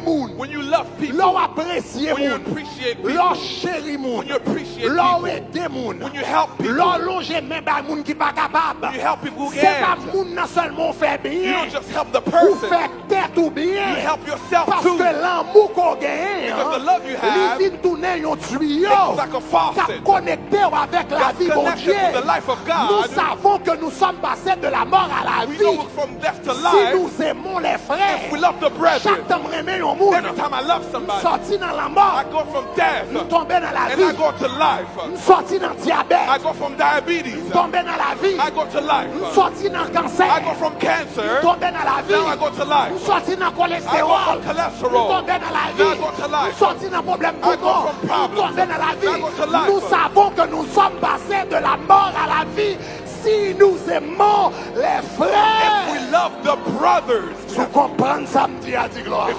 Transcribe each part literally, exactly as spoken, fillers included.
moun, lè w apresye moun, lè w cheri moun, lè w ede moun, lè w lonje men bay moun ki pa kapab, se pa moun nan sèlman w fè byen, ou fè tèt ou byen, paske lanmou ke w genyen an, li vin tounen yon tiyo k ap konekte w avèk lavi Bondye. Nous savons que nous sommes passés de la mort à la vie si nous aimons les frères. Chak tan m renmen yon moun, m sòti nan lanmò, m tonbe nan lavi. M sòti nan dyabèt, m tonbe nan lavi. M sòti nan kansè, m tonbe nan lavi. M sòti nan kolestewòl, m tonbe nan lavi. M sòti nan pwoblèm poumon, m tonbe nan lavi. Nous savons que nous sommes passés de la mort à la vie si nous aimons les frères. Si w konprann sa m di a, di glwa. Lè w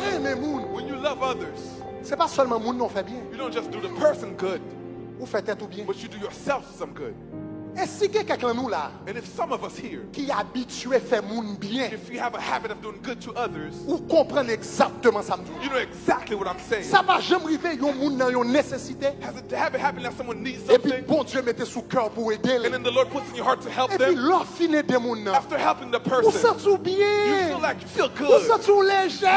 renmen moun, se pa sèlman moun nan w fè byen. Ou fè tèt ou byen. E si gen kèk nan nou la ki abitye fè moun byen, ou konprann egzakteman sa m di w. Sa pa janm rive yon moun nan yon nesesite, epi Bondye mete sou kè w pou w ede l. Epi lè w fin ede moun nan, ou santi w byen. Ou santi w lejè.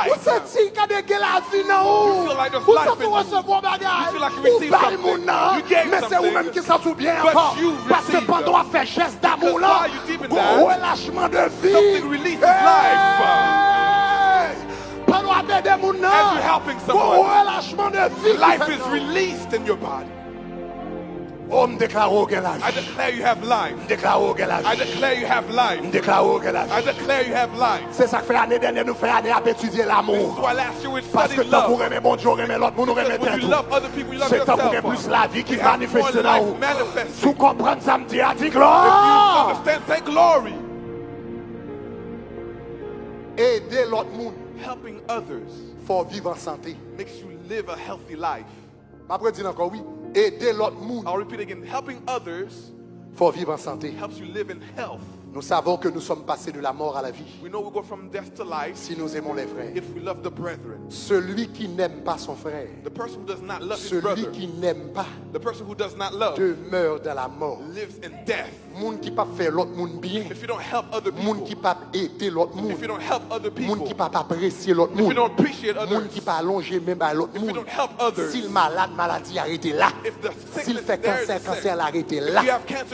Ou santi gade gen lavi nan ou. Ou santi w resevwa bagay. Ou bay moun nan. Men se ou menm ki santi w byen ankò. Paske pandan w ap fè jès damou lan, gon relachman de vi. Pandan w ap ede moun nan, gon relachman de vi ki fèt nan ou. Oh, m deklare w gen lavi. M deklare w gen lavi. M deklare w gen lavi. Se sa k fè ane dènyè nou fè ane ap etidye lanmou. Paske tankou w renmen Bondye, w renmen lòt moun, ou renmen tèt ou. Se tankou w gen plis lavi ki manifeste nan ou. Si w konprann sa m di a, di glwa. Ede lòt moun fè w viv an sante. M ap redi l ankò, wi. Ede lòt moun fè w viv an sante. Nous savons que nous sommes passés de la mort à la vie si nous aimons les frères. Celui qui n'aime pas son frère, celui qui n'aime pas demeure dans la mort. Moun ki p ap fè lòt moun byen, moun ki p ap ede lòt moun, moun ki p ap apresye lòt moun, moun ki pa lonje men bay lòt moun, si l malad, maladi a rete la. Si l fè kansè, kansè la rete la.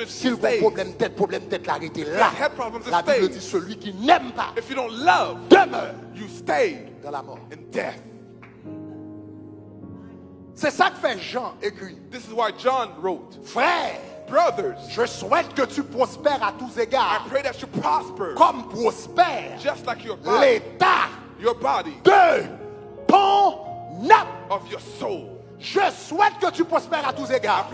Si l gen pwoblèm tèt, pwoblèm tèt la rete la. Labib di, celui qui n'aime pas demeure dans la mort. Se sa k fè Jan ekri, frè, je souhaite que tu prospères à tous égards, comme prospère l'état de ton âme. Je souhaite que tu prospères à tous égards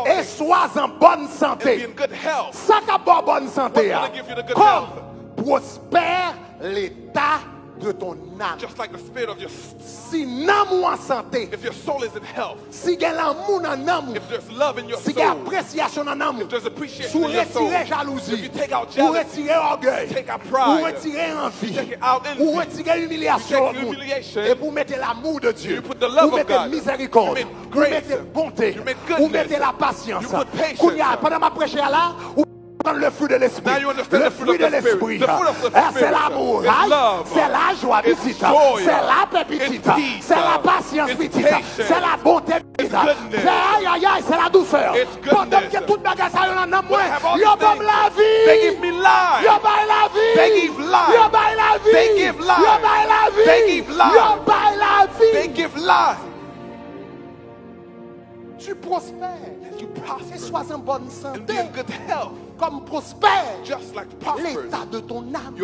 et sois en bonne santé. Sa k ap ba w bòn sante a, comme prospère l'état de ton âme. Si nanm ou an sante, si gen lanmou nan nanm ou, si gen apresyasyon nan nanm ou, si w retire jalouzi, ou retire ògèy, ou retire anvi, ou retire imilyasyon lòt moun, epi w mete l'amour de Dieu, ou mete mizèrikòd, ou mete bonte, ou mete lapasyans. Kounye a, pandan m ap preche a la, ou pran le fruit de l'esprit. Le fruit de l'esprit, c'est l'amour, c'est la joie, pitit, c'est la paix, pitit, c'est la patience, pitit, c'est la bonté, pitit. Ay, ay, ay, c'est la douceur. Pandan m gen tout bagay sa yo nan nanm mwen, yo ban m lavi. Yo bay lavi. Yo bay lavi. Yo bay lavi. Yo bay lavi. Tu prospères et sois en bonne santé, comme prospère l'état de ton âme.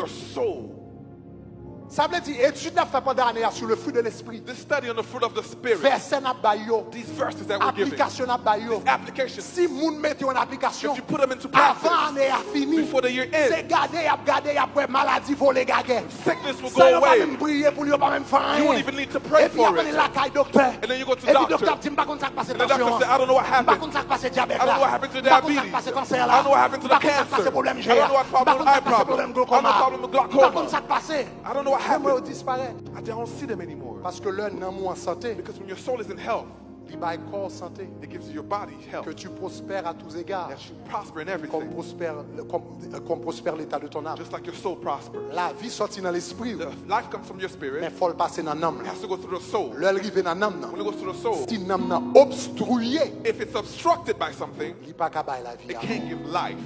Sa vle di, etid n ap fè pandan ane a sou le fruit de l'esprit, This study on the fruit of the Spirit. Vèsè n ap bay yo, These verses that we're giving. Aplikasyon n ap bay yo. These applications. Si moun mete yo an aplikasyon, If you put them into practice, avan ane a fini, before the year ends, se gade y ap gade, y ap wè maladi vole gagè. Sickness will Sa go yo pa away. Menm priye pou li, yo pa menm fè anyen. You won't even need to pray Epi y for ap ale it. Lakay doktè. And then you go to Epi doctor. Doktè ap di, "M pa konn sa k pase And the doctor tansyon said, "I an. don't know what M pa happened. Konn sa k pase dyabèt I don't know la. what happened to M pa konn sa k diabetes. Pase kansè I la. don't know what happened to M pa the Konn sa k cancer. Pase pwoblèm I je a. don't know what M pa problem Konn with sa eye k Pase problem. pwoblèm I don't know glokoma. what M pa problem Konn with sa eye k Pase problem. pwoblèm I don't know what Menm yo happened. Disparèt. I don't see them anymore. Paske lè nanm ou an sante, Because when your soul is in health, li bay kò w sante. It gives you your body health. Que tu prospères à tous égards. That you prosper in Comme everything. Prospère, comme, comme prospère l'état de ton âme. Just like your soul prospers. Lavi sòti nan lespri w, The life comes from your men spirit. fò l pase nan nanm It la. Has to go through the soul. Lè l rive nan nanm When nan, it goes through the soul, si nanm nan obstriye, if it's obstructed by something, li pa ka bay lavi it a. Can't give life.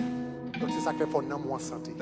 Donk se sa k fè fò nanm ou an sante.